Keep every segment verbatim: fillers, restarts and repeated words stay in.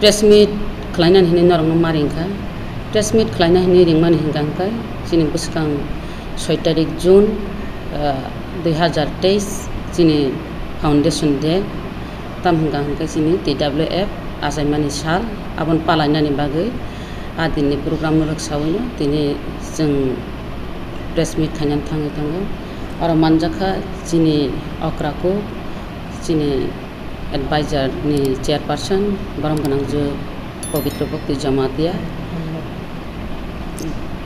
Press meet khlainani hinwi norokno ma ringkha. Press meet khlaina hinwi ringmani hinkha hinkhe chini bwskang soi tarik June, ah, dui hazar teis chini foundation day. Tam hinkha hinkhe chini T W F achaimani sal, aboni palainani bagwi a dinni program no rwksawi no tini chwng press meet khainani thangwi tongo. Oro manjakha chini okra kuk, chini advisor ni chairperson, borom gwnangju Pabitra Bhakti Jamatia.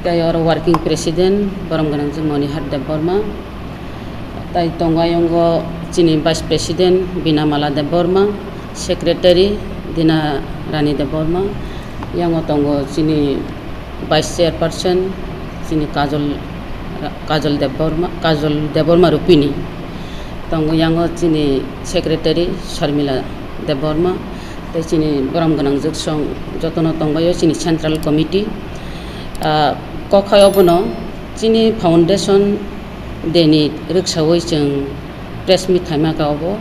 Tai oro working president, borom gwnangju Monihar Debbarma. Tai tongo ayongo chini vice president Binamala Debbarma, secretary Dina Rani Debbarma. Yango tongo chini vice chairperson chini Kajol, Kajol Debbarma, Kajol Debbarma Rupini. Tongo yango chini secretary Sharmila Debbarma, tei chini borom gwnang jwksong jotono tongbaio chini central committee. Ah, kokhaio bono chini foundation day ni rwksawi chwng press meet khaima kha obo.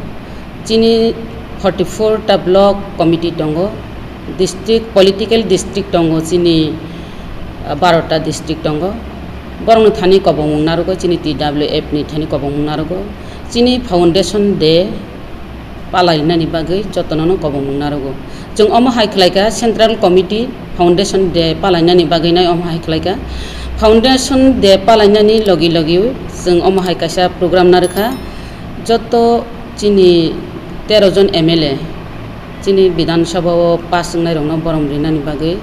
Chini forty four ta block committee tongo, district, political district tongo chini, ah, baro ta district tongo. Borokni thani kobongmung narogo, chini T W F ni thani kobongmung narogo. Chini foundation day palainani bagwi jotono no kobongmung narogo. Chwng omo hai khlaikha, central committee foundation day palainani bagwi nai omo hai khlaikha. Foundation day palainani logi logi chwng omo hai kaisa program narwkha. Joto chini tero jon M L A chini Bidhan Sabha o pass wngnai rokno borom rinani bagwi,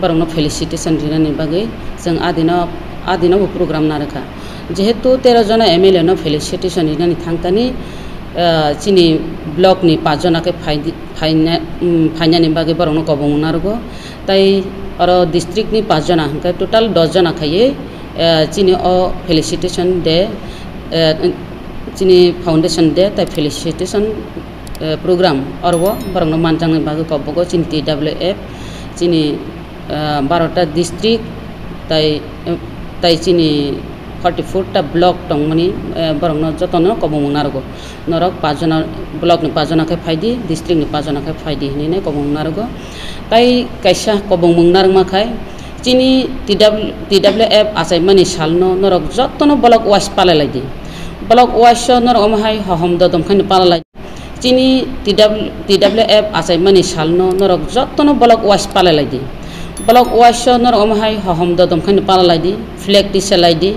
borokno felicitation rinani bagwi chwng adino, adino bo program narwkha. Jehetu tero jona M L A no felicitation rinani thangkani, ah, chini block ni pach jona khe phaidi-, phaina, um, phainani bagwi borokno kobong narwgo. Tai oro district ni pach jona hwnkhe total dos jona khaiwi, ah, chini o felicitation day, ah, chini foundation day tai felicitation, ah, program oro borokno manjaknai bagwi kobongo chini T W F, chini ah, baro ta district tai, eh, tai chini forty four ta block tongmani, eh, borokno jotono kobongmung narwgo. Norok pach jona, block ni pach jona khe phaidi, district ni pach jona khe phaidi hinwi nai kobongmung narwgo. Tai kaisa kobongmung narwkma khai chini T W, T W F achaimani salno norok jotono block wise palai laidi. Block wise o norok omo hai hohom dodom khaino palai lai. Chini T W, T W F achaimani salno norok jotono block wise palai laidi. Block wise o norok omo hai hohom dodom khaino palai laidi, flag tisa laidi,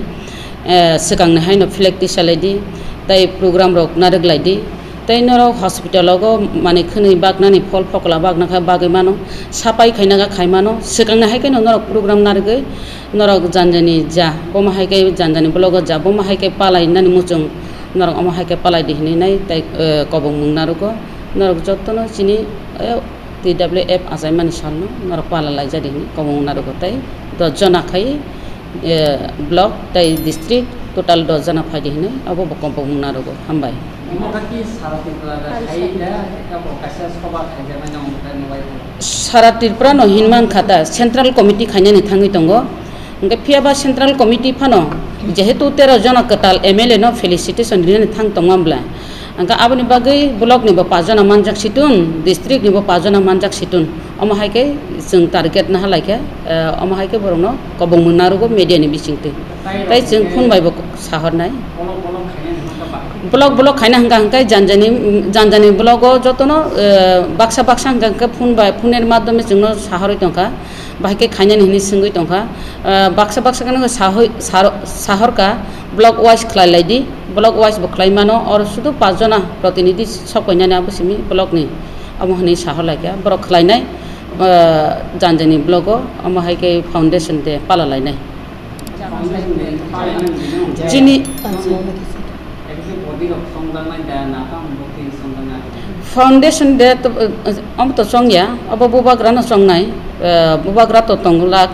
eh, swkangni haino flag tisa laidi, tai program rok narwk laidi. Tai norok hospital ogo manwi khwnwi baknani, phol phokla bakna kha bagwi mano, sapai khaina kha khai mano, swkangni hai kheno norok program narwgwi norok janjani ja, bomo hai khe janjani block o ja, bomo hai khe palai nani muchung. Norok omo hai khe palai di hinwi nai tai, eh, kobongmung narwgo. Norok jotono chini, eh, T W F achaimani salno norok pala laijadi hinwi kobongmung narwgo tai dos jona khai, eh, block tai district total dos jona phaidi hinwi abo bo kobongmung narwgo. Hambai. Omo khe ki sara Tripura da khai da, abo kaisa soba khaijaknai nang omo khe nubai tong. Sara Tripura no hinman kha ta, central committee khainani thangwi tongo. Hingke phiya ba central committee phano jehetu tero jona kwtal M L A no felicitation rinani thang tongma bwla, hingke aboni bagwi block ni bo pach jona manjak situn, district ni bo pach jona manjak situn, omo hai khe chwng target naha lai khe, eh, omo hai khe borok no kobong mung narugo media ni bisingtwi. Tai chwng phone bai bo sahornai. Block, block khaina hingka hingke janjani, janjani block o jotono, eh, baksa baksa hingka hingke phone bai, phone ni madhyome chwngno sahorwi tongkha. Bahai khe khainani hinwi swngwi tongkha. Ah, baksa baksa kheno sahoi-, saro-, sahorkha, block wise khlai lai di, block wise bo khlai mano, oro sudu pach jona protinidhi sok painani abo simi block ni, amo hinwi sahor lai kha, borok khlainai, ah, janjani block o, omo hai khe foundation day pala lainai. Chini Foundation day to, eh, omo to chongya, obo bubagra no chongnai, eh, bubagra to tongglak,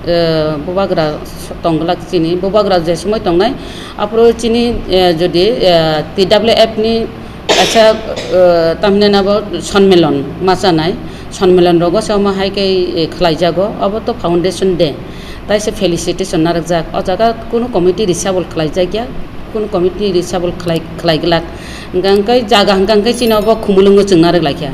eh, bubagra tongglak chini, bubagra je somoi tongnai, aphuru chini, eh, jodi, eh, T W F ni kaisa, eh, tamhinai abo sonmilon ma chanai, sonmilon rogo se omo hai khe, eh, khlai jago, obo to foundation day, tai se felicitation narwk jak, o jaga kunu committee reshuffle khlai jak ya. Kunu committee reshuffle khlai, khlai glak. Hingka hingke jaga hingka hingke chini obo Khumulwngo chwng narwk lai kha.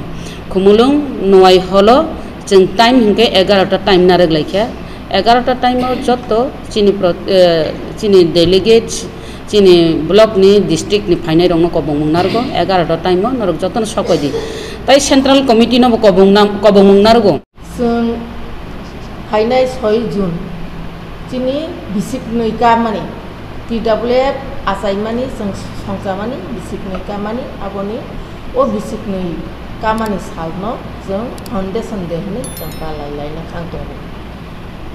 Khumulwng Nwai holo Chwng time hinkhe egarota time narwk laikha. Egarota time o jotto chini pro-, eh, chini delegates, chini block ni, district ni phainai rokno kobongmung narwgo. Egarota time o norok jotono sokoidi. Tai central committee no bo kobongnam-, kobongmung narwgo. Chwng phainai soi June chini bisik nwi kamani, T W F achaimani, chwng songchamani bisik nwi kamani, aboni o bisik nwi kamani salno chwng Foundation Day hwnwi chwng palai laina thang tongo.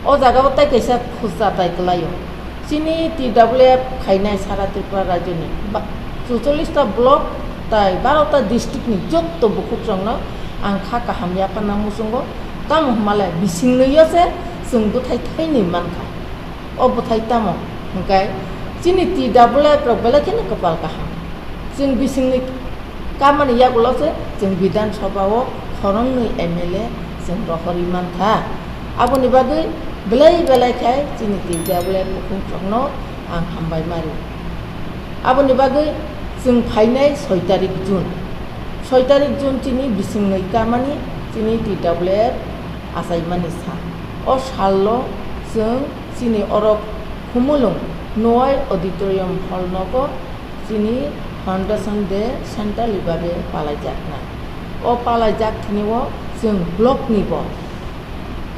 O jagao tai kaisa khusa tai kwlaio. Chini T W F khainai sara Tripura rajyoni ba-, chuchollish ta block tai baro ta district ni jotto bukhuk chwngno ang kha kaham yapharna muchungo, tamo hwnmale bising nwi o se chwng bwthai thainwi mankha. O bwthai tamo hwnkhe chini T W F rok belai kheno kwpal kaham. Chwng bisingni kamani yagulo se chwng Bidhan Sabha o khoroknwi M L A chwng rohorwi mankha. Aboni bagwi belai belai khe chini T W F bukhuk chwngno ang hambai mari. Aboni bagwi chwng phainai soi tarik June. Soi tarik June chini bisingnwi kamani chini T W F achaimani sal. O salno chwng chini oro Khumulwng Noai Auditorium Hall nogo chini Foundation Day centrally babe palaijaknai. O palaijak thani o chwng block ni bo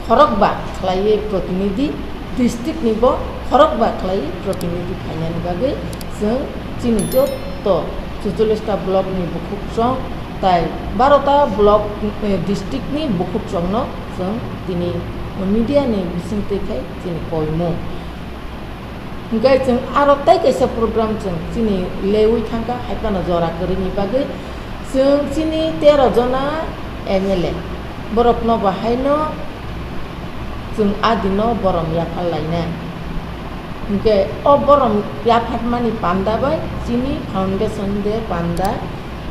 khorokba khlaiwi protinidhi, district ni bo khorokba khlaiwi protinidhi phainani bagwi chwng chini jotto chuchollish ta block ni bukhuk chwng tai baro ta block, eh, district ni bukhuk chwngno chwng tini media ni bisingtwi khai chini koimung. Hwnkhe chwng aro tei kaisa program chwng chini leui thangkha, hai phano jora kwrwini bagwi chwng chini tero jona M L A borokno bahaino chwng a dino borom yaphar lainai. Hwnkhe o borom yapharmani panda bai chini Foundation Day panda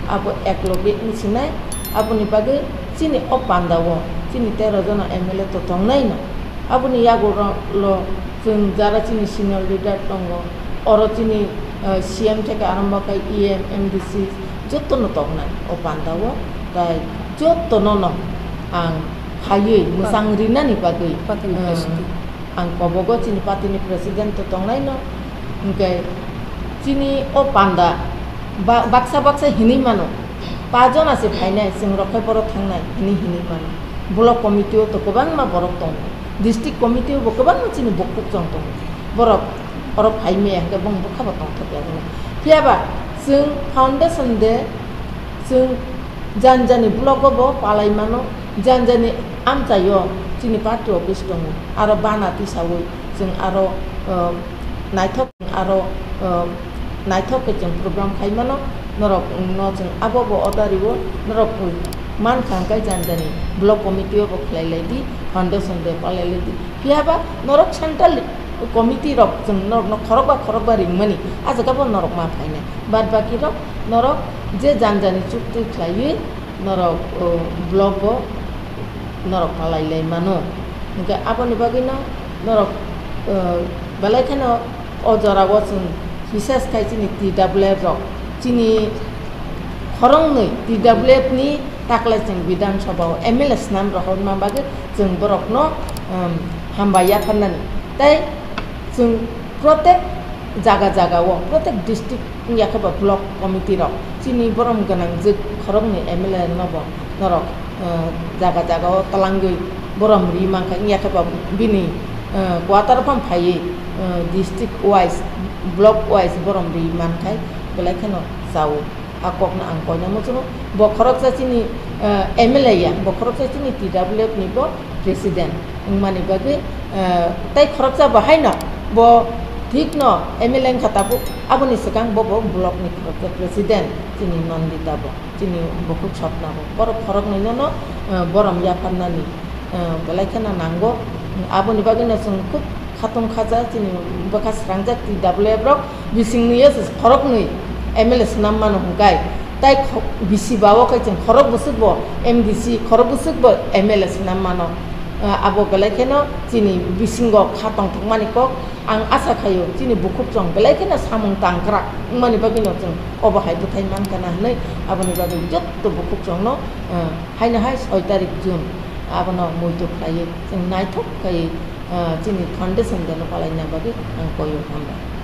abo ekloge wngsinai, aboni bagwi chini o panda o chini tero jona M L A to tongnaino. Aboni yagulo chwng jara chini senior leader tongo, oro chini, eh, C M theke arombo khe E M, M D C jotono tongnai o panda o, tai jotono no ang phaiwi mwchang rinani bagwi, party ni eh, president. Ang kobogo chini party ni president to tongnaino, hwnkhe chini o panda ba-, baksa baksa hinwi mano, pa jona se phainai, chwng rok khai borok thangnai hinwi hinwi mano. Block committee o to kwbangma borok tongo, district committee o bo kwbangma chini bukhuk chwng tongo, borok oro phai maya hwnkhe bong bwkha bo tongthokya hwnwi. Phiyaba chwng Foundation Day chwng jani jani block o bo palai mano, jani jani amchaio chini party office tongo, aro bana tisaui chwng aro, uh, naithok, aro, uh, naithok khe chwng program khai mano, norok no chwng abo bo order rio, norok mankha hwnkhe jani jani block committee o bo khlai lai di, Foundation Day palai lai di. Phiyaba norok central committee rok chwng norokno khorokba khorokba ringmani, ah jaga bo norok ma phainai. Bad baki rok norok je jani jani chukti khlaiwi norok, o, block o norok palai lai mano. Hwnkhe aboni bagwino norok, o, belai kheno o jora o chwng bises khai chini T W F rok chini khoroknwi T W F ni taklai chwng Bidhan Sabha o M L A swnam rohorna bagwi chwng borokno, um, hambai yapharnani. Tei chwng protek jaga jaga o, protek district wngya khe ba block committee rok chini borom gwnang jwk khoroknwi M L A no bo norok, uh, jaga jaga o twlangwi borom ri mankha, wngya khe ba bini, uh, quarter phang phaiwi, uh, district wise, block wise borom ri mankhai belai kheno chao. A kokno ang koina muchungo. Bo khoroksa chini, eh, M L A ya, bo khoroksa chini T W F ni bo president wngmani bagwi, eh, tei khoroksa bo haino bo thikno M L A wngkha tabuk, aboni swkang bo, bo block ni khoroksa president chini Nandita bo, chini bukhuk Swapna bo. Borok khoroknwi no, no, eh, borom yapharnani, eh, belai kheno nango. Aboni bagwino chwng khub khatung khaja chini bwkha srangjak T W F rok bisingni yo se khoroknwi M L A swnam mano hwnkhe, tai kho-, bisi ba o khe chwng khorok bwswk bo M D C, khorok bwswk bo M L A swnam mano. Ah, abo belai kheno chini bisingo kha tongthokmani kok ang asa khaio, chini bukhuk chwng belai kheno samung tangkrak wngmani bagwino chwng obo hai bwthai mankha na hwnwi aboni bagwi jotto bukhuk chwngno, ah, haino hai soi tarik June. abono muitu khlaiwi chwng naithok khai, ah, chini foundation deno palaina bagwi ang koio, hambai.